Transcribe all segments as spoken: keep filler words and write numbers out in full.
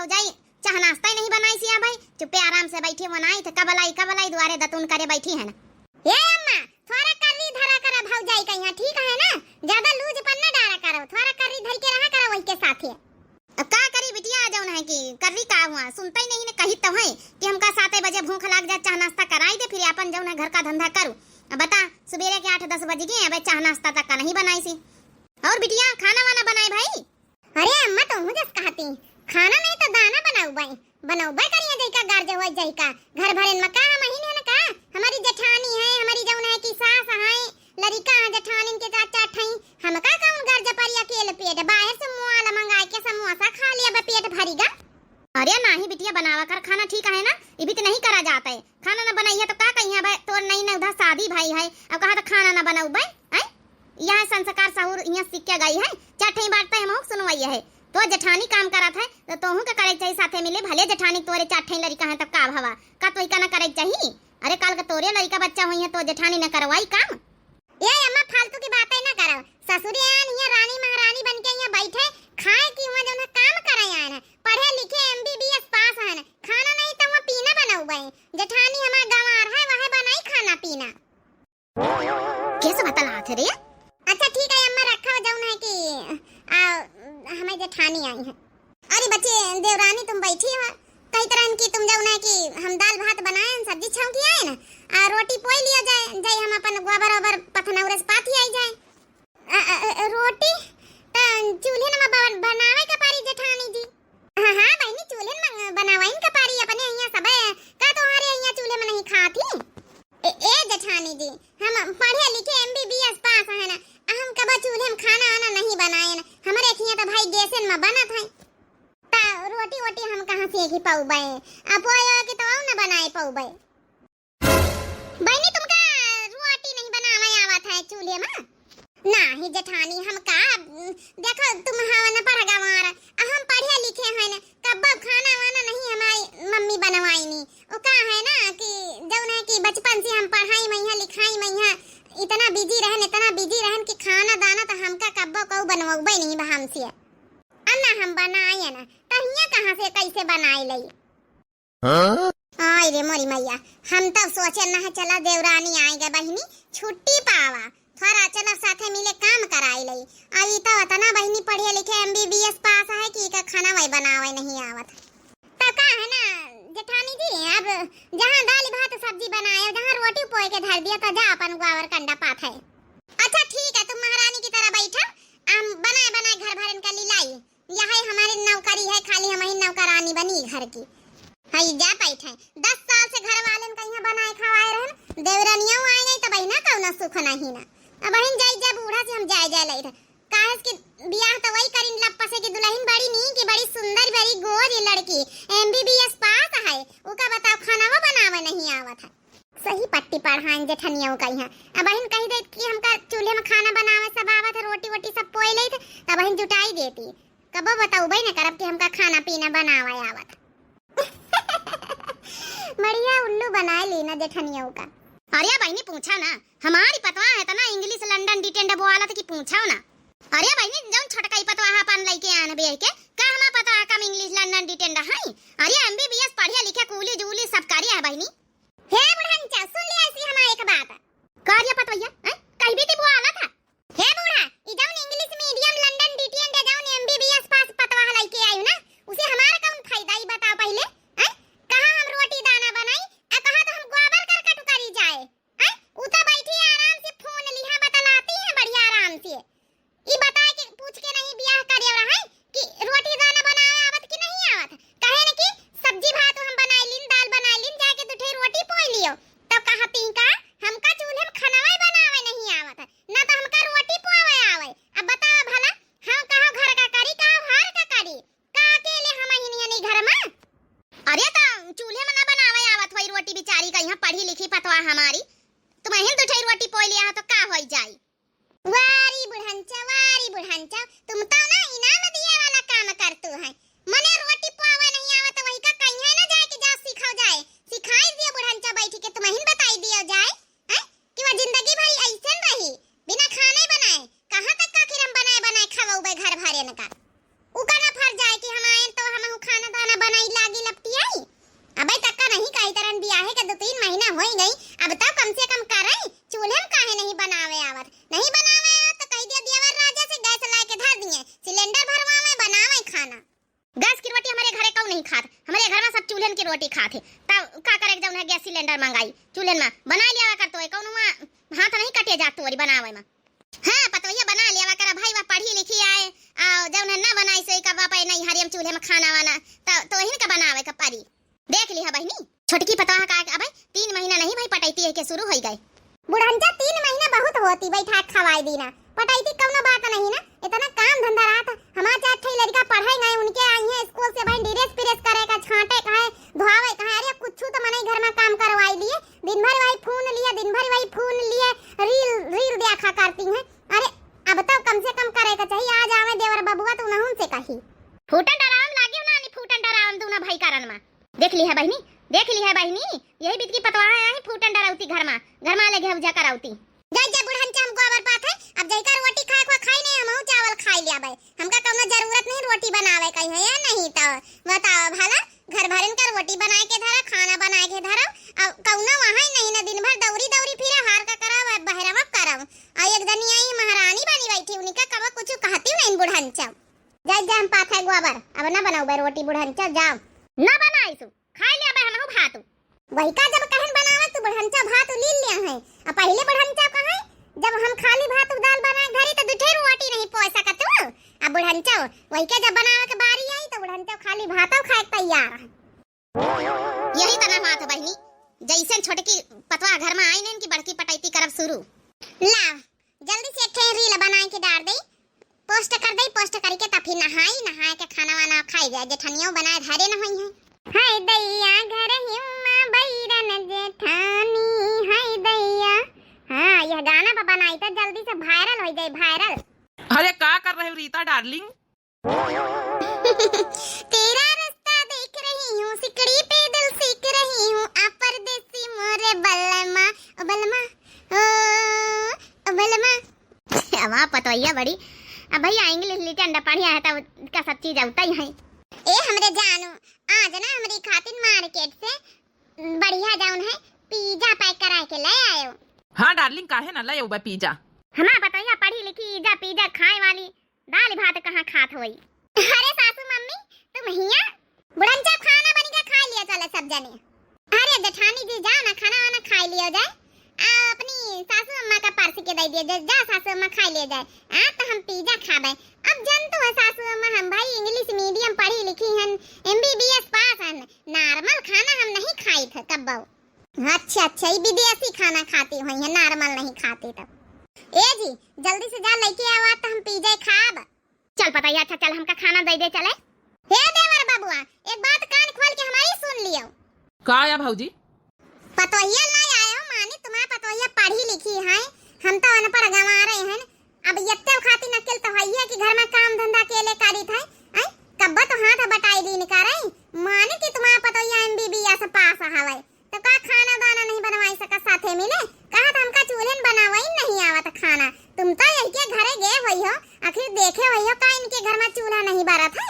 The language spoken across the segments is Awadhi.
भौजाई चाह नाश्ता ही नहीं बनाइस या भाई, चुप्पे आराम से बैठी बनाइत, कब लाई, कब लाई, दुआरे दतुन करे बैठी है ना। ए अम्मा, थोड़ा कर्री धरा करा भौजाई का यहाँ, ठीक है ना? ज्यादा लूज पन ना डारा करो, थोड़ा कर्री धर के रहा करो वही के साथे। अब का करी बिटिया, जौन है कि कर्री का हुआ, सुनता ही नहीं ने, कही तो है कि हमका साते बजे भूख लाग जा, चाह नाश्ता कराई दे, फिर अपन जौन है घर का धंधा करू। अब बता, सुबेरे के आठ दस बज गए, अबे चाह नाश्ता तक का नहीं बनाइसी। और बिटिया, खाना वाना बनाए भाई? अरे अम्मा, तो हूँ जस कहती, खाना नहीं तो दाना बनाऊ बाई, बनौबे करिया जइका, गार्ज होई जइका। घर भरेन में का हम अहिन हन का? हमारी जेठानी है, हमारी जौन है कि सास है, लरिका है जेठानिन के चार चार ठई। हमका कौन गार्ज परी अकेल पेट? बाहर से मुआला मंगाए के समोसा खा लिया बे, पेट भरी गा। अरे नाही बिटिया, बनावा कर खाना, ठीक है ना? इबित नहीं करा जात है। खाना न बनइहे तो का कहिए बे, तोर नई नौधा शादी भई है, अब कहा तो खाना न बनौबे, हैं? यह संस्कार सहूर इहाँ सीख के गई है, चार ठई बात तो हमहू सुनवई है। तो जेठानी काम करत है, तो तोहू के करे के चाही साथे मिले, भले जेठानी तोरे चार ठई लरिका है, तब का भवा, का तोहिका न करे के चाही? अरे, काल के तोरे लरिका बच्चा होइहैं, तो जेठानी न करवाई काम? ए अम्मा, फालतू की बातें न करो। ससुरे आन हियाँ रानी महारानी बन के हियाँ बैठे, खाए की हुआँ जौन है काम करे आन है, पढ़े लिखे एमबीबीएस पास हन, खाना नहीं तो हुआँ पीना बनौबे। जेठानी हमार गंवार है, वह बनाई खाना पीना। कैसे बतलात है रे? अच्छा ठीक है अम्मा, रखा जौन है कि आ, हमें जेठानी आई है। अरे बच्चे, देवरानी तुम बैठी हो, कही तरहन कि तुम जौन है कि हम दाल भात बनाए, सब्जी छौंकी आए ना, आ रोटी पोई लिया जाए, जाए हम अपन गोबर ओबर पथनौरे से पाथी आई जाए। अ, अ, अ, रोटी त चूल्हे नमा बन-, बनावे के पारी जेठानी जी। हाँ, हाँ, बहिनी, चूल्हे में बनावइन के पारी अपने हियाँ सबे, का तोहरे हियाँ चूल्हे में नहीं खात ही? ए, ए जेठानी जी, हम पढ़े लिखे एमबीबीएस पास है ना, हम कबो चूल्हे में खाना आना नहीं बनाए ना, हमरे हियाँ तो भाई गैसन में बनत है। त रोटी वोटी हम कहाँ से की पौबे? आ पोए ओए के तो आऊ ना बनाए पौबे। बहिनी, तुमका रोटी नहीं बनावे आवत है चूल्हे में? नाही जेठानी, हम का, देखो, तुम हवन पढ़ गंवार, आ हम पढ़े लिखे हैं न, कब्बो खाना वाना नहीं हमारी मम्मी बनवाई नी। वो का है ना कि जौन है कि बचपन से हम पढ़ाई में यहाँ, लिखाई में यहाँ इतना बिजी रहन, इतना बिजी रहन कि खाना दाना तो हमका कब्बो कऊ बनवबे नहीं बा हमसे। अब ना हम बनाए ना, तो हियाँ कहाँ से कैसे बनाए लई? हाँ? आय रे मोरी मैया, हम तब सोचे ना है, चला देवरानी आएगा बहिनी, छुट्टी पावा, थोड़ा चला साथे मिले काम कराई लई। अब ई तो अतना बहिनी पढ़े लिखे एमबीबीएस पास है कि इका खाना वही बनावे नहीं आवत। तो का है ना जेठानी जी, अब जहाँ दाल भात सब्जी बनाए, जहाँ रोटी पोए के धर दिया, तो जा अपन गोबर कंडा पाथे। अच्छा ठीक है, तुम महारानी की तरह बैठा, हम बनाए बनाए घर भरन का लीलाई। यह है हमारी नौकरी है, खाली हम ही नौकरानी बनी घर की। हई जा बैठे, दस साल से घर वालन का यहाँ बनाए खवाए रहन, देवरनिया आई गई तब ना कौनो सुख नहीं ना। अब बहिन जाई जा बूढ़ा से हम जाए जाए लई रहे। काहे कि बियाह तो वही करिन लप्पा से कि दुल्हन बड़ी नीक, बड़ी सुंदर, बड़ी गोरी लड़की, एमबीबीएस पास है, उका बताओ खाना वो बनावे नहीं आवत है। सही पट्टी पढ़ाइन जेठनिया का यहाँ। अब बहिन कही देत कि हमका चूल्हे में खाना बनावे सब आवत है, रोटी वोटी सब पोई लेत, तब बहिन जुटाई देती। कबो बतौबे न करब कि हमका खाना पीना बनावे आवत। बढ़िया उल्लू बनाए ली ना जेठनिया का। अरे बहिनी पूछा ना, हमारी पतवा है इतना इंग्लिश लंदन डिटेंड बोआलत कि पूछो ना। अरे बहिनी जौन छोटका ही पतवा है अपन लइके आन बेह के, का हमार पतवा कम इंग्लिश लंदन डिटेंड है? अरे एमबीबीएस पढ़िया लिखे कूली जूली सब करिया है बहिनी। हे बुढ़ंचा, सुन लिया इसी हमार एक बात। का रे पतवैया, हैं? कहीं भी ती बोआलत है? हे बूढ़ा, ई जौन इंग्लिश मीडियम लंदन डीटीएन दे जौन एमबीबीएस पास पतवा लइके आयु ना, उसे हमार कौन फायदा, ई बताओ पहिले, हैं? कहाँ हम रोटी दाना बनाई, आ कहाँ तो हम गोबर करकट करी जाए, हैं? उ तो बैठी आराम से फोन लिहा बतलाती है बढ़िया आराम से। ई बताए के पूछ के नहीं बियाह करे रहा है कि रोटी दाना बनावे आवत कि नहीं आवत? कहे न कि सब्जी भात हम बनाए लीन, दाल बनाए लीन, जाके दू ठे रोटी पोई लियो। तो कहती का हमका चूल्हे में खानावे बनावे नहीं आवत, ना तो हमका रोटी पोवे आवे। अब बताओ भला, हम कहो घर का करी, कहो हार का करी, का अकेले हम ही नहीं घर में? अरे तो चूल्हे में ना बनावे आवत होई रोटी बिचारी का, यहाँ पढ़ी लिखी पतवा हमारी, तुम ही दू ठे रोटी पोई लिया तो का होई जाई? वारी बुढ़ंचा, वारी बुढ़ंचा, तुम तो ना इनाम दिए वाला काम करतू है। मने रोटी पावे नहीं आवत, वही का कहीं है ना जाए कि जाओ सीखो जाए, सिखाई दियो बुढ़ंचा बैठ के, तुम ही बताई दियो जाए, हैं? कि वह जिंदगी भरी ऐसे न रही, बिना खाने बनाए, कहाँ तक का आखिर हम बनाए बनाए खवाऊबे घर भरे न का? उका ना फर जाए कि हम आए तो हम खाना दाना नाई लागी लपटियाई। अबे तक का नहीं कही तरन बियाहे के दो तीन महीना होई गई, अब तो कम से कम करई, चूल्हे में काहे नहीं बनावे आवत? नहीं बनावे आवत तो कही दिया देवर राजा से गैस लाए के धर दिए, सिलेंडर भरवावे, बनावे खाना। गैस की रोटी हमरे घरे कऊ नहीं खात, हमरे घर में सब चूल्हन की रोटी खात है। तब का करे जौन है गैस सिलेंडर मंगाई, चूल्हन में बनाई लियावा कर तो है, कौनो वहाँ हाथ नहीं कटे जात तोरी बनावे में। हाँ, पतोहिया बना लियावा कर भाई, वह पढ़ी लिखी आए, आ जौन है ना बनाई से कब बापे नहीं हरियम चूल्हे में खाना वाना, तो, तो इनका बनावे का परी। देख लिहा बहिनी, छोटकी पतोह का अबे तीन महीना नहीं भाई पटैती है के शुरू होई गए। बुढ़ंचा तीन महीना बहुत होती, बैठा खवाई दीना, पटैती कौनो बात नहीं ना, इतना काम धंधा रहत। हमार चार ठे लड़का पढ़े गए, उनके आई है स्कूल से भाई ड्रेस प्रेस करे का, छांटे का है, धोआवे का है, अरे कुछ तो मनई घर में काम करवाई लिए, दिन भर वही फोन लिए, दिन भर वही फोन लिए, रील, रील देखा करती हैं। अरे अब तो कम से कम करे का चाहिए, आज आवे देवर बबुआ तो उनहुन से कही। फूटन डरावम लागे हो नानी, फूटन डरावम दूना भाई करन मा। देख ली है बहिनी, देख ली है बहिनी, यही बीत की पतवाह आया है फूटन डरावती घर मा, घर मा ले घेउजा करावती। जय जय बुढ़न चाम गोबर पात है, अब जय का रोटी खाए खो खाई नहीं, हमहू चावल खाई लिया भाई, हमका कौनो जरूरत नहीं रोटी बनावे कही है, या नहीं तो बताओ भला, घर भरन का रोटी बनाए के धरा, खाना बनाए के धरा, अब कौनो वहाँ ही नहीं ना, दिन भर दौरी दौरी फिरा, हार का करा, बहरवा करा, और एक जनी आई महारानी बनी बैठी, उनका कब कुछ कहती नहीं बुढ़न चाम। जाई जा हम पाथे गोबर, अब ना बनाऊ बे रोटी बुढ़ंचा, जाओ। ना बनाई सु, खाई ले बे हमहू भात। वही का जब कहन बनावे तू बुढ़ंचा भात लील लिया है। अब पहले बुढ़ंचा कहे, जब हम खाली भात दाल बनाए घरी तो दुठे रोटी नहीं पोए सकत हूँ। अब बुढ़ंचा वही के जब बनावे के बारी आई तो बुढ़ंचा खाली भातो खाए के तैयार है। यही तना बात है बहिनी, जैसे छोटकी पतवा घर में आई नहीं कि बड़की पटैती करब शुरू। ला, जल्दी से एक ठे रील बनाए के डार दे, पोस्ट कर दे, पोस्ट करके तब फिर नहाई, नहाए के खाना वाना खाई जाए, जेठनियों बनाए धरे न होई है। हाय दैया घर हिम्मा बैरन जेठानी, हाय दैया। हाँ, यह गाना पर बनाई तो जल्दी से वायरल हो जाए, वायरल। अरे का कर रहे हो रीता डार्लिंग? तेरा रास्ता देख रही हूँ, सिकड़ी पे दिल सीख रही हूँ, आ परदेसी मोरे बलमा, ओ बलमा, ओ, ओ बलमा। हमार पतोहिया बड़ी, अब भैया इंग्लिश लिखे अंडा पढ़िया है तब का सब चीज आवता ही है। ए हमरे जानू, आज ना हमरी खातिर मार्केट से बढ़िया जौन है पिज्जा पैक करा के ले आयो। हाँ डार्लिंग, काहे ना ले आयो बा पिज्जा। हमार पतोहिया पढ़ी लिखी इज्जा पिज्जा खाए वाली, दाल भात कहाँ खात होई? अरे सासू मम्मी, तुम हिया? बुढ़न चाप खाना बनी के खा लिया चले सब जने। अरे जेठानी जी जाओ ना, खाना वाना खा लिया जाए। आ, अपनी सासू अम्मा का परस के दे दिया जाए, जा सासू अम्मा खा लिया जाए। आ, तो हम पिज्जा खाबे। अब जानतो है सासू अम्मा, हम भाई इंग्लिश मीडियम पढ़ी लिखी हन, एमबीबीएस पास हन, नॉर्मल खाना हम नहीं खाई थे कब्बो। अच्छा, अच्छा, ई विदेशी खाना खाती हुई है, नॉर्मल नहीं खाती तब। ए जी, जल्दी से जा लेके आवा तो हम पिज्जा खाब। चल पतोहिया, अच्छा चल हमका खाना दे दे चले। हे देवर बबुआ, एक बात कान खोल के हमारी सुन लियो। का या भौजी? पतोहिया ना आयो, माने तुम्हार पतोहिया पढ़ी लिखी है, हम तो अनपढ़ गंवारे हैं। अब यत्ते खातिर अकेल तो है कि घर में काम धंधा अकेले करी थे, हैं? कब्बा तो हाथ बटाई लीन करे, माने कि तुम्हार पतोहिया एमबीबीएस पास हवे। तो का खाना दाना नहीं बनवाई सका साथे मिले? कहा था हमका चूल्हे में बनावई नहीं आवत खाना। तुम तो यही के घरे गए हुई हो, आखिर देखे हुई हो का इनके घर में चूल्हा नहीं बरत है?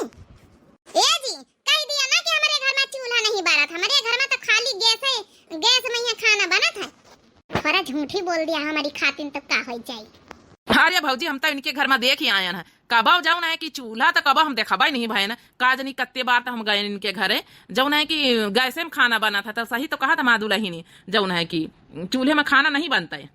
ए जी, कह दिया ना कि हमारे घर में चूल्हा नहीं बरत, हमारे घर में तो खाली गैस है, गैस में ही खाना बनत है। पर झूठी बोल दिया हमारी खातिन तो का हो जाई? अरे भौजी, हम तो इनके घर में देख ही आयन है, कबो जौन है कि चूल्हा तो कबो हम देखबे नहीं भयन। का जनी कत्ते बार तो हम गए इनके घरे, जौन है कि गैसे में खाना बना था, तो सही तो कहा था माँ दुलहिनी, जौन है कि चूल्हे में खाना नहीं बनता है।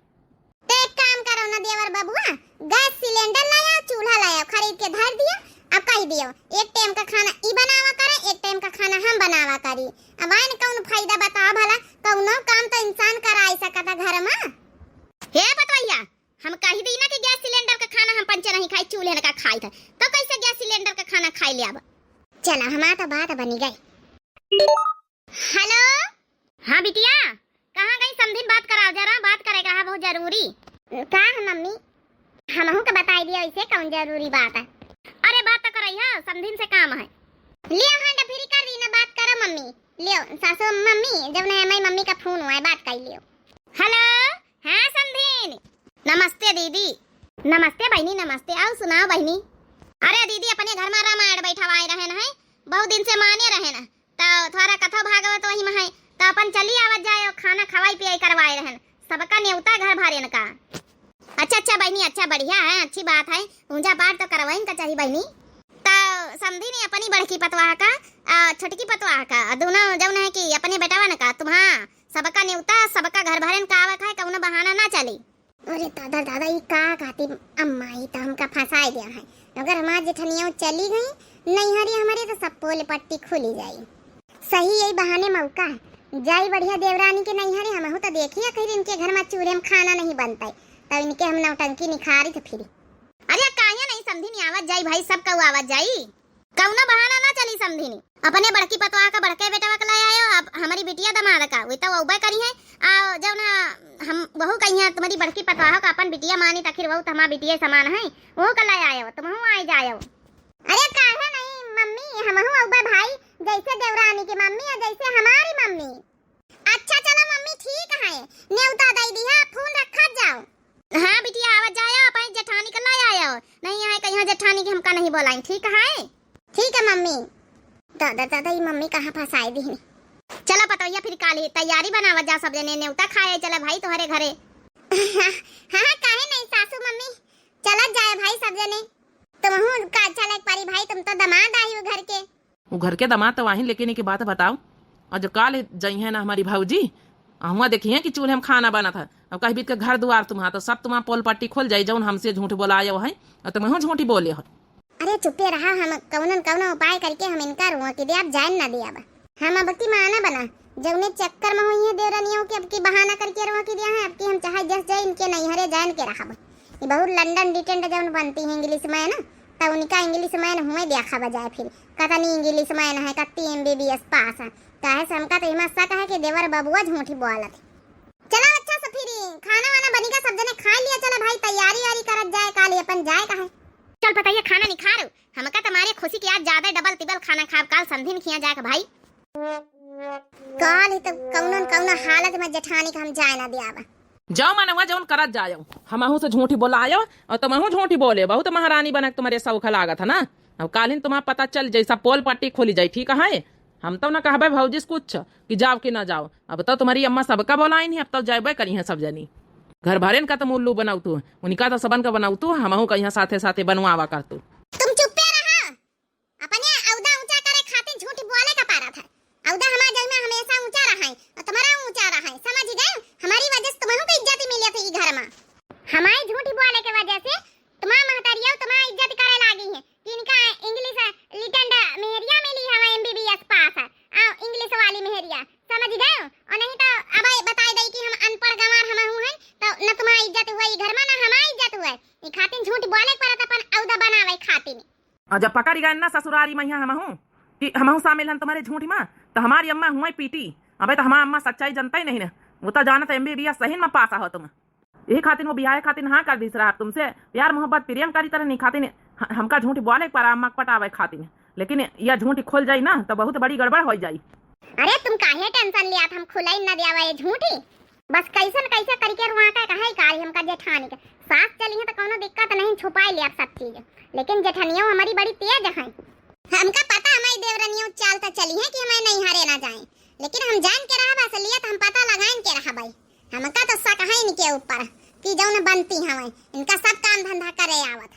तो एक काम करो ना देवर बबुआ, गैस सिलेंडर लाया, चूल्हा लाया, खरीद के धर दिया। अब कह दियो, एक टाइम का खाना ई बनावा करे, एक टाइम का खाना हम बनावा करी। अब आइन कौन फायदा बताओ भला, कौनो काम तो इंसान कराई सकता घर में। हे पतोहिया, हम कही दी ना कि गैस सिलेंडर का खाना हम पंचे नहीं खाई, चूल्हे का खाई था, तो कैसे गैस सिलेंडर का खाना खाई ले अब? चला, हमार तो बात बनी गई। हेलो। हाँ बिटिया, कहाँ गई समधिन? बात कराओ जरा, बात करे का है बहुत जरूरी। का है मम्मी, हमहू के बताई दिया, ऐसे कौन जरूरी बात है? अरे बात तो करई है, समधिन से काम है। लियो hand free कर दी ना, बात करो मम्मी। लियो सासू मम्मी, जब नहीं हमारी मम्मी का फोन हुआ है, बात कर लियो। हेलो। हाँ समधिन। नमस्ते दीदी। नमस्ते बहिनी, नमस्ते। आओ सुनाओ बहिनी। अरे दीदी, अपने घर में रामायण बैठवाए रहे न है, बहुत दिन से माने रहे न, तो थोड़ा कथा भागवत वही में है, तो अपन चली आवत जाए और खाना खवाई पियाई करवाए रहन, सबका नेवता घर भरेन का। अच्छा, अच्छा बहिनी, अच्छा, बढ़िया है, अच्छी बात है, पूजा पाठ तो करवाइन का चाहिए बहिनी। तो समधी ने अपनी बड़की पतवाह का, आ, छोटकी पतवाह का, आ, दोनों जौन है कि अपने बेटवन का, तुम्हा सबका नेवता, सबका घर भरेन का आवे का है, कौनो बहाना ना चली। अरे दादा, दादा, ई का कहती अम्मा, ई तो हमका फंसाए दिया है। अगर हमार जेठनिया चली गई नैहरे हमरे, तो सब पोल पट्टी खुली जाई। सही यही बहाने मौका है। जाई बढ़िया देवरानी के नैहरे, हमहू तो देखी आखिर इनके घर में चूल्हे में खाना नहीं बनता है, तब इनके हम नौटंकी निखारी तो फिरी। अरे काहे नहीं समधी नहीं आवत जाई भाई, सब कहू आवत जाई। कौनो बहाना ना चली समधिनी। अपने बड़की पतवाह का बड़के बेटवा के ले आयो, अब हमारी बिटिया दमाद का, वे तो अउबे करी है। आ जौन हम बहू कही है, तुम्हारी बड़की पतवाह का अपन बिटिया मानी, तो आखिर वहू तो हमार बिटिया समान है, वहू का ले आयो, तुमहू आए जायो। अरे काहे नहीं मम्मी, हमहू अउबे भाई, जैसे देवरानी की मम्मी और जैसे हमारी मम्मी। अच्छा चलो मम्मी, ठीक है, नेवता दे दिया, फोन रखा जाओ। हाँ बिटिया, आवत जायो, अपनी जेठानी के लाई आयो, नहीं आए कहीं जेठानी के हमका नहीं बोलाई, ठीक है? ठीक है मम्मी। दादा, दादा, ये मम्मी कहाँ फंसाए दी है? चलो पतोहिया, फिर काली तैयारी बनावत जाओ सब जने, नेवता खाए चले भाई तुम्हारे घरे। हाँ, हाँ, काहे नहीं सासू मम्मी, चलत जाए भाई सब जने। तुमहू का चले एक पारी भाई, तुम तो दमाद आई हो घर के। उ घर के दमाद तो आहिन, लेकिन एक बात बताओ, और जो काल जइहें ना हमारी भौजी, हुआं देखिहें कि चूल्हे में खाना बनत है, अब कह बीत के घर दुआर तुम्हार, तो सब तुम्हार पोल पट्टी खुल जाई, जौन हमसे झूठ बोलायो है, और तुमहू झूठी बोले हो। अरे चुप्पे रहा, हम कौनो न कौनो उपाय करके हम इनका रोक दिया, अब जाए ना दिया बा। हम अब की माना बना, जौने चक्कर में हुई है देवरनियों के, अब की बहाना करके रोक दिया है, अब की हम चाहे जस जाए इनके नैहरे जान के रहब। ये बहुत लंदन डिटेंड जौन बनती है इंग्लिश में ना, तो उनका इंग्लिश में हुए देखा बजाए फिर। कतनी इंग्लिश मैन है, कत्ती एमबीबीएस पास है। काहे से हमका तो एमा शक है कि देवर बबुआ झूठी बोलत है। चला अच्छा से फिर खाना वाना बनिका, सब जने खा लिया। चला भाई, तैयारी वारी करत जाए, काल अपन जाए का है। चल पतैया, खाना निखार, हमका तुम्हारे खुशी की आज ज्यादा डबल तिबल खाना खाब, काल समधिन खिया जाए का भाई। काल ही तो कौनो न कौनो हालत में जेठानी का हम जाए ना दियावा। जाओ मनवा, जौन करत जायो, हमहू से झूठी बोलायो और तुमहू झूठी बोले। बहुत महारानी बनक तुम्हारे शौक लागत है ना। अब कालिन तुम्हारा पता चल जाई, सब पोल पट्टी खोली जाई, ठीक है? हम तो ना कहबे भौजी से कुछ कि जाओ कि ना जाओ। अब तो तुम्हारी अम्मा सबका बोलाई नहीं, अब तो जाबे करी हैं सब जनी। घर भरेन का तुम उल्लू बनाऊ तू, उनका तो सबन का बनाऊ तू, हमहू का यहाँ साथे साथे बनवावा कर तू। तुम चुप्पे रहा। अपने औदा ऊंचा करे खातिर झूठ बोले का पारत है। औदा हमार जइमा हमेशा ऊंचा रहा है और तुम्हारा ऊंचा रहा है, समझ गए? हमारी वजह से तुम्हें भी इज्जत मिले थे ई घर में। हमारे झूठ बोले के वजह से तुम्हारा महतरिया तुम्हारा इज्जत करे लागी है कि इनका इंग्लिश लिटेंड मेहरिया मिली, हमारे एमबीबीएस पास है, आ, इंग्लिश वाली मेहरिया, समझ गए? और नहीं तो अब बताई दई कि हम अनपढ़ गंवार हम हूँ हैं, तो न तुम्हारा इज्जत हुआ ई घर में, न हमारा इज्जत हुआ। ई खातिर झूठ बोले के परत, अपन औदा बनावे खातिर। और जब पकड़ गए ना ससुरारी में यहाँ हमहू कि हमहू शामिल हन तुम्हारे झूठ में, तो हमारी अम्मा हुआ पीटी। अबे तो हमारी अम्मा सच्चाई जनता ही नहीं ना, वो तो जानत एमबीबीएस सही में पास हो तुम। यही खातिर वो बियाहे खातिर हाँ कर दीस रहा तुमसे, प्यार मोहब्बत प्रेम करी तरह नहीं खातिर ह-, हमका झूठ बोले पर अम्मा के पटावे खातिर। लेकिन यह झूठ खोल जाई ना तो बहुत बड़ी गड़बड़ हो जाई। अरे तुम काहे टेंशन लियात, हम खुलाई न दियावा ये झूठी। बस कैसन कैसे करके रुआ का कहे काली हमका जेठानी के। सास चली है तो कौनो दिक्कत नहीं, छुपाई ले आप सब चीज, लेकिन जेठनियों हमारी बड़ी तेज है। हमका पता हमारी देवरनियों चाल तो चली है कि हमारे नैहरे ना जाए, लेकिन हम जान के रहा असलियत हम पता लगाइन के रहा भाई। हमका तो शक है इनके ऊपर कि जौन बनती हमें इनका सब काम धंधा करे आवत।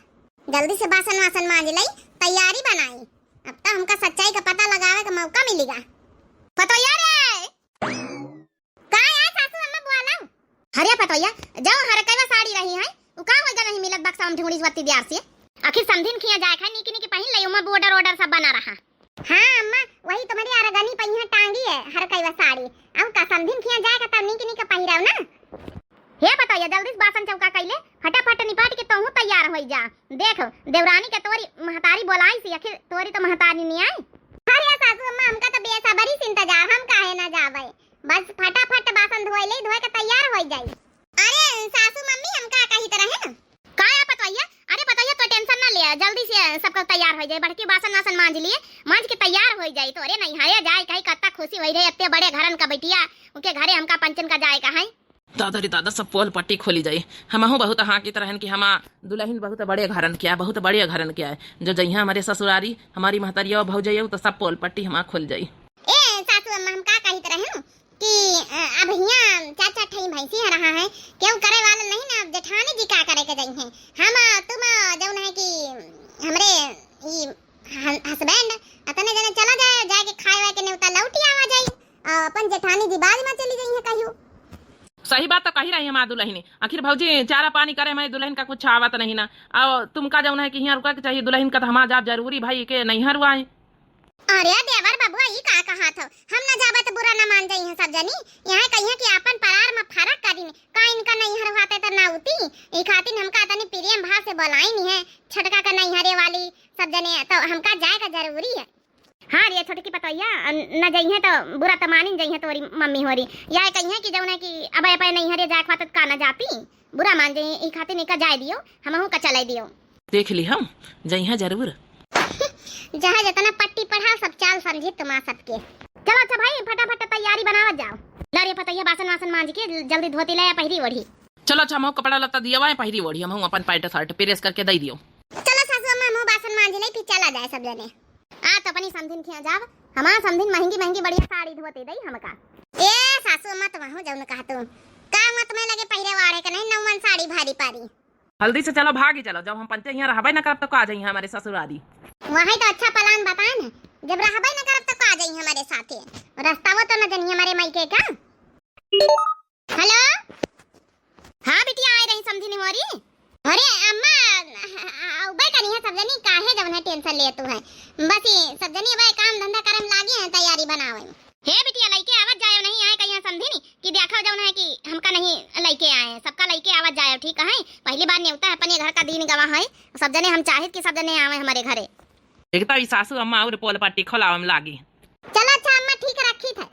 जल्दी से बासन वासन मांज लई, तैयारी बनाई, अब तो हमका सच्चाई का पता लगावे का मौका मिलेगा। पतोया रे, का है सासू अम्मा बोला? अरे पतोया, जौ हरकैवा साड़ी रही है, उ का होइगा नहीं मिलत बक्सा में ढूंढी वत्ती दियार से? आखिर समधिन खिया जाए खाए, नीक नीक पहिन ले, उमा बॉर्डर ऑर्डर सब बना रहा। हाँ अम्मा, वही तुम्हारी अरगनी पहिया टांगी है हरकैवा साड़ी। अब का समधिन खिया जाए का तब नीक नीक पहिराव ना। हे पतोया, जल्दी से बासन चौका कैले, फटाफट निपट के तोहू तैयार होई जा। देख, देवरानी के तोरी महतारी बोलाई सी, आखिर तोरी तो महतारी नहीं आई। अरे सासू अम्मा, हमका तो बेसब्री से इंतजार, हम काहे ना जावे। बस फटाफट बासन धोए ले, धोए के तैयार हो जाई। अरे सासू मम्मी, हम का कहित रहे न? का है पतोहिया? अरे पतोहिया, तो टेंशन ना ले, जल्दी से सबका तैयार हो जाए, बड़की बासन वासन मांज लिए, मांज के तैयार हो जाए। तो अरे नहीं है जाए, कहीं कत्ता खुशी होई रहे, इतने बड़े घरन का बिटिया, उनके घरे हमका पंचन का जाए का है। दादा रे दादा, सब पोल पट्टी खोली जाई। हमहू बहुत हाँकित रहन कि हमा दुलहिन बहुत बड़े घरन के आए, बहुत बड़े घरन के आए। जो जइहा हमरे ससुरारी, हमारी महतरिया भौजइया, तो सब पोल पट्टी हमा खुल जाई। ए ऐसी है रहा है, केहू करे वाला नहीं ना, अब जेठानी जी का करे के जइहैं। हम, तुम, जौन है कि हमरे ई ह-, husband अतने जने चला जाए, जाए के खाए वाए के नेवता लौटी आवा जाई, और अपन जेठानी जी बाद में चली जइहैं कहियो। सही बात तो कही रही हमार दुलहिनी। आखिर भौजी, चारा पानी करे हमारी दुलहिन का कुछ आवत नहीं ना। और तुमका जौन है कि हियाँ रुका के चाहिए, दुलहिन का तो हमार जाब जरूरी भाई के नैहर हुआ है। अरे देवर बबुआ, ई का कहत हो? हम ना जाबे तो बुरा ना मान जइहैं सब जनी। यहाँ कहिहैं कि आपन परार में फरक करिन। का इनका नैहर होते तो ना उती? ई खातिर हमका तनी प्रेम भाव से बोलाइन है, छोटका का नैहरे वाली सब जने, तो हमका जाए का जरूरी है। हाँ रे छोटकी पतोहिया, न जइहैं तो बुरा तो मानिन जइहैं तोरी मम्मी होरी। या कहिहैं कि जौन है कि अब अपन नैहरे जाए के होते तो का ना जाती? बुरा मान जइहैं, ई खातिर इनका जाए दियो, हमहू का चले दियो। देख ली हम, जइहैं जरूर। जहाँ जितना पट्टी पढ़ाओ, सब चाल समझी तुम्हार सबके। चलो अच्छा भाई, फटाफट तैयारी बनावत जाओ। ला रे पतैया, बासन वासन मांज के जल्दी धोती ले आ, पहिरी ओढ़ी। चलो अच्छा, हमहू कपड़ा लत्ता दिया हुआ है, पहिरी ओढ़ी, हमहू अपन पैंट शर्ट प्रेस करके दे दियो। चलो सासू अम्मा, हमहू बासन मांज ले, फिर चला जाए सब जने। आ तो अपनी समधिन खिया जाब, हमार समधिन महंगी महंगी बढ़िया साड़ी धोती दई हमका। ए सासू अम्मा, तुमहू जौन कहा तू, का हुआ तुम्हें लगे पहिरे वाड़े के नहीं, नौवन साड़ी भारी पारी। जल्दी से चलो, भागी चलो, जब हम पंचे हियाँ रहबे न करब तो का जइहैं हमारे ससुरारी। वही तो अच्छा plan बताए न, जब रहबे न करब तो का जइहैं हमारे साथे। रस्ता वो तो न जनिहैं हमारे मायके का। हेलो, हाँ बिटिया, आए रही समधिन होरी। अरे अम्मा, अउबे करिहैं सब जनी, काहे जवन है tension लेतू है। बस ये सब जनी अब काम धंधा करे में लागी हैं, तैयारी बनावे में। हे बिटिया, लइके आवत जायो, नहीं आए कहिहैं समधिन कि देखो जौन है कि हमका नहीं लइके आए हैं, सबका लइके आवत जायो, ठीक है? पहली बार नेवता है, अपने घर का दिन गवा है, सब जने हम चाहित कि सब जने आवे हमारे घरे। एक तो ई सासू अम्मा और पोल पट्टी खोलावे में लागी। चलो अच्छा अम्मा, ठीक रखी थे।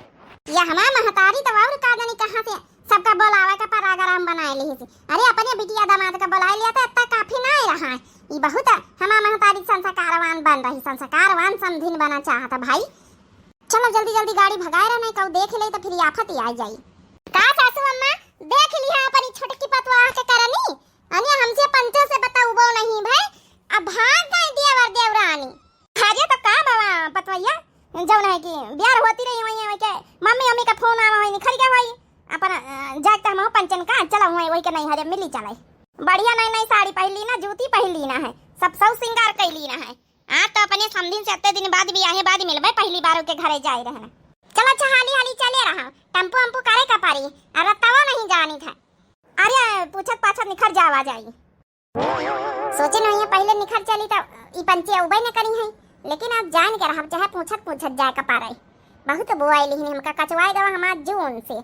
या हमार महतारी तो और का जानी कहाँ से सबका बोलावे का प्रोग्राम बनाए ली थी। अरे अपने बिटिया दामाद का बोलाए लिया तो इतना काफी ना रहा है। ई बहुत हमार महतारी संस्कारवान बन रही, संस्कारवान समधिन बना चाहत है भाई। चलो जल्दी जल्दी गाड़ी भगाए रहा, नहीं कहू देख ले तो फिर आफत ही आ जाई। का सासू अम्मा, देख लिहा अपनी छोटकी पतवाह के करनी? अनिया हमसे पंचों से बताउबो नहीं भई, अब भाग गए देवर देवरानी। अरे तो का बाबा पतवैया, जौन है कि बियाह होती रही वही है के मम्मी मम्मी का फोन आवा वही निकल गया भाई अपन, अ, जाए तो हम पंचन का चला हुआ वही के नहीं हरे मिली चलाई। बढ़िया नई नई साड़ी पहन ली ना, जूती पहन ली ना है, सब सब श्रृंगार कर ली ना है। आज तो अपने समधिन से अत्ते दिन बाद भी आहे, बाद मिलबे पहली बार के घरे जाए रहना। चल अच्छा हाली हाली चले रहा, टेम्पो अम्पो करे का पारी, अरे तवा नहीं जानी था। अरे पूछत पाछत निखर जावा जाई। सोचे नहीं है पहले निखर चली तो ई पंचे उबे न करी है, लेकिन अब जान के रहब चाहे पूछत पूछत जाए का पारे। बहुत बोआई लिहिन हमका कचवाए गवा हमार जून से।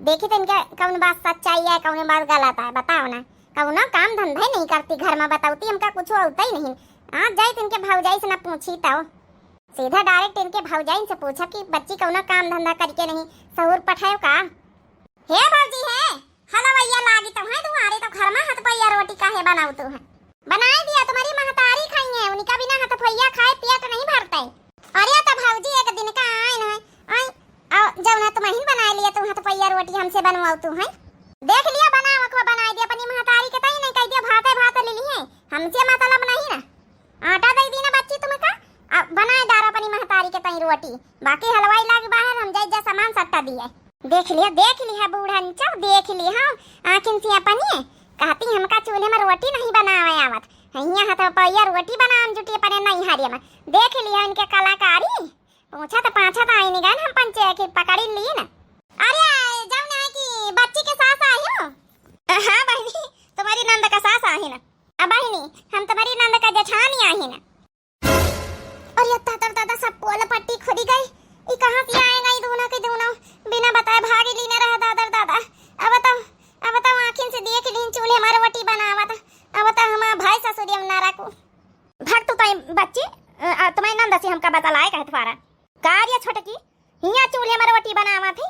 देखी तो इनके कौन बात सच्चाई है, कौन बात गलत है, बताओ ना। कौनो काम धंधा ही नहीं करती घर में, बतावती हमका कुछ होता ही नहीं। आज जाई तो इनके भौजाई से ना पूछी तो सीधा direct इनके भौजाइन से पूछब कि बच्ची कौनो काम धंधा करके नहीं सहूर पठायो का? हे भौजी हे, हलवैया लागी तो है दुआरे तो घर में हाथ पैया रोटी काहे बनाऊ तू है? बनाए दिया तुम्हारी महतारी खाई है, उनका बिना हाथ पैया खाए पेट नहीं भरते। अरे तो भौजी एक दिन का आए ना, आई, आओ जौन है तुम्हें बनाए लिया तू हाथ पैया रोटी हमसे बनवाऊ तू है। देख लिया बनावा को बनाए दिया अपनी महतारी के तई नहीं कह दिया भाते भात ले लिए, हमसे मतलब नहीं ना। आटा दे दी ना बच्ची तुमका, अब बनाए डार अपनी महतारी के तई रोटी, बाकी हलवाई लाग बाहर हम जाई जा सामान सट्टा दिए। देख लिया, देख लिया बूढ़न चब, देख लिया आँखिन से अपनी कहती हमका चूल्हे में रोटी नहीं बनावे आवत, हियाँ हाथ पैया रोटी बनावन जुटी अपने नैहरे में। देख लिया इनके कलाकारी, पूछत पाछत आई निगन हम पंचे की पकड़ी ली ना। अरे जौन है कि बच्ची के सास आई हो? हाँ बहिनी, तुम्हारी नंद का सास आई ना। अब बहिनी, हम तुम्हारी नंद का जेठानी आहिन। अरे दादा रे दादा, सब पोल पट्टी खुली गई। ई कहाँ से आए गई दोनों के दोनों? बिना बताए भाग ली ना रहा दादा रे दादा। अब तो, अब तो आँखिन से देख लीन चूल्हे में रोटी बनावत। अब तो हमार भाई ससुर हम ना रखू। भाग तू तई बच्ची, अ, तुम्हारी नंद से हमका बतलाए कहे तुम्हारा। का रे छोटकी, हियाँ चूल्हे में रोटी बनावत ही,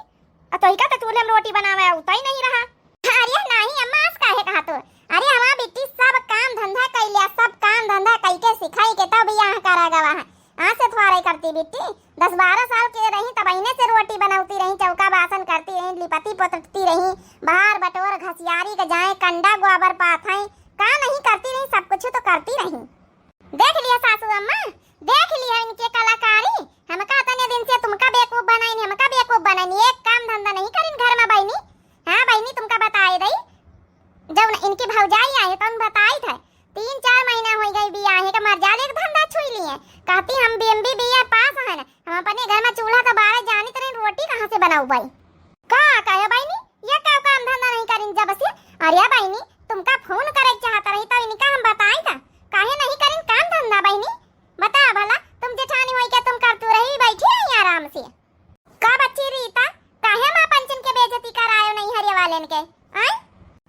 आ तोहिका तो चूल्हे में रोटी बनावे उतई नहीं रहा। अरे नहीं अम्मा, आज काहे कहा तू? अरे हमार बिट्टी सब काम धंधा कई लिया, सब काम धंधा कई के सिखाई के तब बियाह करा गवा है। आज से थोड़े करती बिट्टी, दस बारह साल के रही तब इन्हें से रोटी बनौती रही, चौका बासन करती रही, लिपती पोतती रही, बहार बटोर घसियारी के जाए, कंडा गोबर पाथई, का नहीं करती रही, सब कुछ तो करती रही। देख लिया सासू अम्मा, देख लिया इनके कलाकारी। हमका अतने दिन से तुमका बेवकूफ बनाइन, हमका बेवकूफ बनाइन। एक काम धंधा नहीं करिन घर में बहिनी। हाँ बहिनी। कहती हम एमबीबीएस पास है ना, हम अपने घर में चूल्हा तो बारे जानित रही, रोटी कहाँ से बनाऊ भाई? का कहे बहिनी, ये का काम धंधा नहीं करिन जब से? अरे बहिनी, तुमका फोन करे के चाहत रही तो इनका हम बताई था, काहे नहीं करिन काम धंधा बहिनी? बता भला, तुम जेठानी होई के तुम करतू रही, बैठी रही आराम से। का बच्ची रीता, काहे माँ पंचन के बेइज्जती करायो नहीं हरिया वालेन के? आय?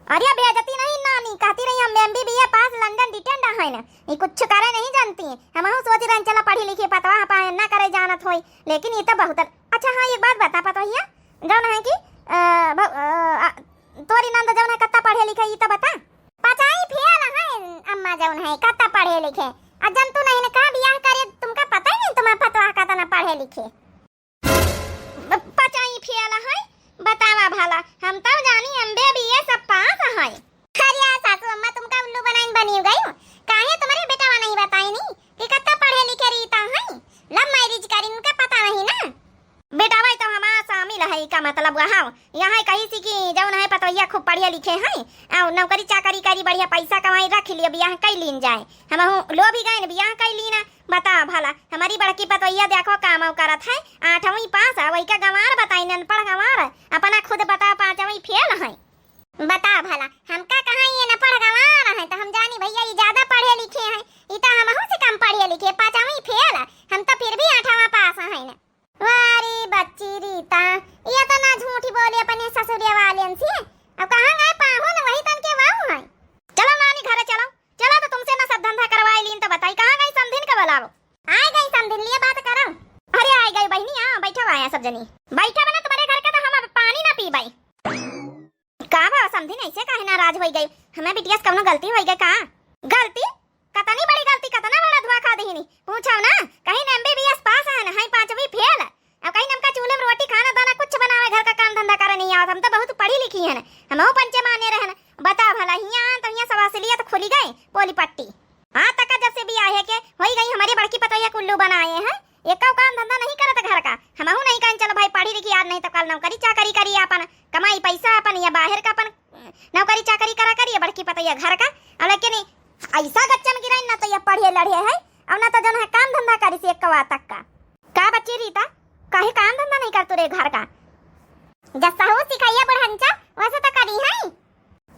अरे बेइज्जती नहीं नानी, कहती रही हम एमबीबीएस पास लंदन डिटेंड है ना, ये कुछ करे नहीं जानती। हमहू सोच रहे चला पढ़ी लिखी पतवा पाए ना करे जानत होई, लेकिन ये तो बहुत। अच्छा हाँ, एक बात बता पतोहिया, जौन है कि अ, भ-, अ, अ, तोरी नंद जौन है कत्ता पढ़े लिखे, ये तो बता। पचाई फेल है अम्मा, जौन है कत्ता पढ़े लिखे। आ जन तू नहीं ने कहा बियाह करे, तुमका पता ही नहीं तुम्हारा पतवा कतना पढ़े लिखे। ब-, पचाई फेल है, बतावा भला, हम तो जानी एमबीबीएस पास है। अरे सासू अम्मा, तुमका उल्लू बनाइन बनी गई हूँ। काहे तुम्हारे बेटावा नहीं बताई नहीं कि कत्ता पढ़े लिखे रीता है? लव मैरिज करी, उनका पता नहीं ना। बेटावा तो हमारा शामिल है, का मतलब वहाँ यहाँ कही सी कि जौन है पतोहिया खूब पढ़े लिखे हैं, और नौकरी चाकरी करी, बढ़िया पैसा कमाई, रख लियो, बियाह कई लीन जाए। हमहू लोभी गए न, बियाह कई लीना। बता भला, हमारी बड़की पतोहिया देखो काम करत है, आठवीं पास है, वही का गंवार बताई, अनपढ़ गंवार, अपना खुद बता पाँचवीं फेल है। बता भला, हमका कहाँ ये अनपढ़ गंवार है, तो हम जानी भैया ये ज्यादा पढ़े लिखे हैं, ये तो हमहू से कम पढ़े लिखे, पाँचवीं फेल, हम तो फिर भी आठवां पास है ना। वारी बच्ची रीता, ये तो ना झूठी बोली अपने ससुरिया वालेन से। अब कहाँ गए पाहुन, वही तन के वाऊ हैं। चलो नानी घरे चलो, चलो तो तुमसे ना सब धंधा करवाई लीन, तो बताई कहाँ गई समधिन का बुलाओ। आ गई समधिन, लिए बात करो। अरे आ गई बहिनी, आ बैठा हुआ है सब जनी। बैठा बना तुम्हारे घर का तो हम अब पानी ना पीबाई। का बा समधिन, ऐसे काहे नाराज होई गई? हमें बिटिया से कौनो गलती होई गई का? गलती? कतनी बड़ी गलती, कतना बड़ा धोखा दीनी। पूछो ना, कहीं एमबीबीएस पास है ना, है पांचवी फेल। अब कहीं हमका चूल्हे में रोटी खाना दाना कुछ बनावे, घर का काम धंधा करे नहीं आवत। हम तो बहुत पढ़ी लिखी है ना, हमहू पंचे माने रहन। बता भला, हियाँ आन तो हियाँ सब असलियत खुली गए, पोली पट्टी। हाँ, तका जब से बियाहे के होई गई, हमारी बड़की पतोहिया के उल्लू बनाए हैं। एको काम धंधा नहीं करत घर का। हमहू नहीं कहें, चलो भाई, पढ़ी लिखी आज, नहीं तो कल नौकरी चाकरी करी, अपन कमाई पैसा अपन या बाहर का अपन नौकरी चाकरी करा करी, या बड़की पतोहिया घर का। और लेकिन ऐसा गच्चा में गिराइन ना तो ये पढ़े लढ़े है, और ना तो जौन है काम धंधा करी से एकवा तक का। का बच्ची रीता, काहे काम धंधा नहीं करतू रे घर का? जस साहू सिखाइया बुढ़ंचा, वैसे तो करी है।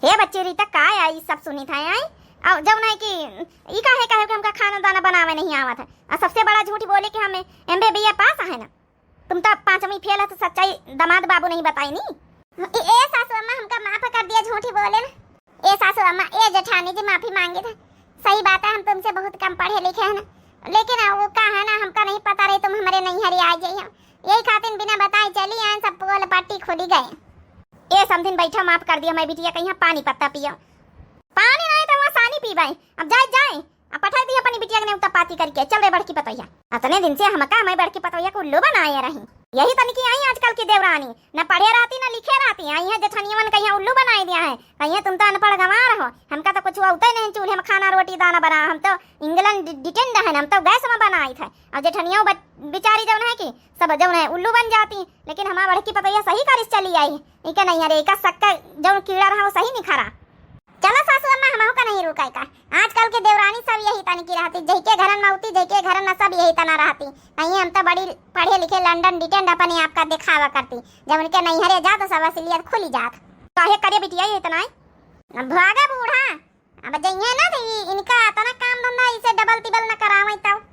हे बच्ची रीता, का आई सब सुनी था आई? और जौन है कि ई काहे कहे कि हमका खाना दाना बनावे नहीं आवत है, और सबसे बड़ा झूठ बोले कि हम एमबीबीएस पास है ना। तुम तो पांचवी फेल है, तो सच्चाई दामाद बाबू नहीं बताई नी। ए, ए सासू अम्मा, हमका माफ कर दिया, झूठी बोले ना। ए सासू अम्मा, ए जेठानी जी, माफी मांगे थे। सही बात है, हम तुमसे बहुत कम पढ़े लिखे हैं ना, लेकिन वो का है ना, हमका नहीं पता रही तुम हमारे नैहरे आ जाइए, यही खातिर बिना बताए चली आए, सब पोल पट्टी खुली गए। ए समधिन बैठा, माफ कर दिया, मैं बिटिया कहीं पानी पत्ता पियो। पानी नहीं तो वहाँ सानी पीबाई। अब जाए जाए, अब पठाई दी अपनी बिटिया के नेवता पाती करके। चल रे बड़की पतोहिया, अतने दिन से हमका मैं बड़की पतोहिया के उल्लू बनाए रही। यही तनिकी आई आजकल की देवरानी, न पढ़े रहती न लिखे रहती, आई है जेठनियवन कहीं उल्लू बनाए दिया है, कहीं तुम तो अनपढ़ गंवार हो। हमका तो कुछ होते नहीं, चूल्हे में खाना रोटी दाना बना, हम तो इंग्लैंड डि-, डिटेंड है, हम तो गैस में बनाई थे। और जेठनिया बच-, बेचारी जौन है कि सब जौन है उल्लू बन जाती, लेकिन हमार बड़की पतोहिया सही कारिस चली आई। इके नहीं अरे, इका सक्का जौन कीड़ा रहा वो सही निखरा। चलो सासू अम्मा, हमहू का नहीं रुकाई का। आजकल के देवरानी सब यही तन की रहती, जहिके घरन में उती, जहिके घरन में सब यही तना रहती। नहीं, हम तो बड़ी पढ़े लिखे लंदन डिटेंड अपने आप का दिखावा करती, जब उनके नैहरे जा तो सब असलियत खुली जात। काहे करे बिटिया ये इतना है? अब भागा बूढ़ा, अब जइहे ना तो ई इनका इतना काम धंधा इसे डबल तिबल न करावे तब।